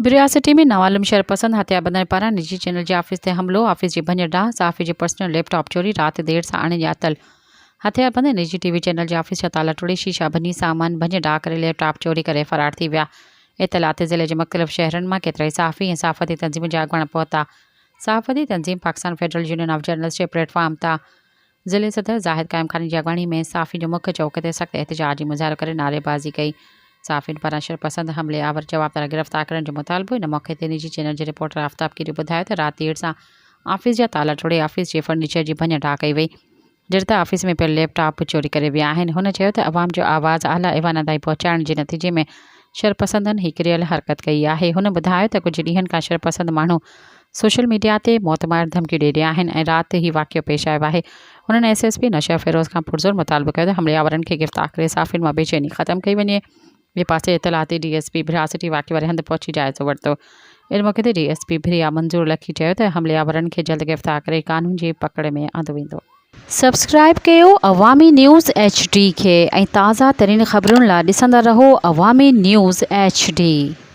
برياسٽي ۾ نامعلوم شرپسند هٿياربندن پاران نجي چينل جي آفيس تي حملو، آفيس جي ڀڃ ڊاهه، صحافي جي پرسنل ليپ ٽاپ چوري، رات دير سان اڻ ڄاتل هٿياربند نجي ٽي وي چينل جي آفيس جا تالا ٽوڙي شيشا ڀڃي سامان ڀڃ ڊاهه ڪري ليپ ٽاپ چوري ڪري فرار ٿي ويا. اطلاع تي ضلعي جي مختلف شهرن مان ڪيترائي صحافي ۽ صحافتي تنظيمن جا اڳواڻ پهتا. صحافتي تنظيم Pakistan federal union of journalist جي پليٽ فارم تان ضلعي صدر زاهد قائم خاني جي اڳواڻي ۾ صحافين جو مک چوڪ تي سخت احتجاجي مظاهرو ڪري نعريبازي ڪئي. صحافين پاران شرپسند حملي آور جوابدار گرفتار ڪرڻ جو مطالبو. ان موقعي تي نجي چينل جي رپورٽر آفتاب ڪيريو ٻڌايو ته رات دير سان آفيس جا تالا ٽوڙي آفيس جي فرنيچر جي ڀڃ ڊاهه ڪئي وئي جڏهن ته آفيس ۾ پيل ليپ ٽاپ به چوري ڪري ويا آهن. هن چيو ته عوام جو آواز اعليٰ ايوانن تائين پهچائڻ جي نتيجي ۾ شرپسندن هي ڪريل حرڪت ڪئي آهي. هن ٻڌايو ته ڪجهه ڏينهن کان شرپسند ماڻهو سوشل ميڊيا تي موتمار ڌمڪيون ڏئي رهيا آهن ۽ رات هي واقعو پيش آيو آهي. هنن ايس ايس پي نوشهروفيروز کان پرزور مطالبو ڪيو ته حملي آورن کي گرفتار ڪري صحافين مان بيچيني ختم ڪئي وڃي. ٻئي پاسي اطلاع تي ڊي ايس پي ڀريا سٽي واقعي واري هنڌ پهچي جائزو ورتو. ان موقعي تي ڊي ايس پي ڀريا منظور لکي چيو ته حملي آورن کي جلد گرفتار ڪري قانون جي پڪڙ ۾ آندو ويندو. سبسڪرائيب ڪيو عوامي نيوز ايڇ ڊي کي ۽ تازه ترين خبرن لا ڏسندا رهو عوامي نيوز ايڇ ڊي.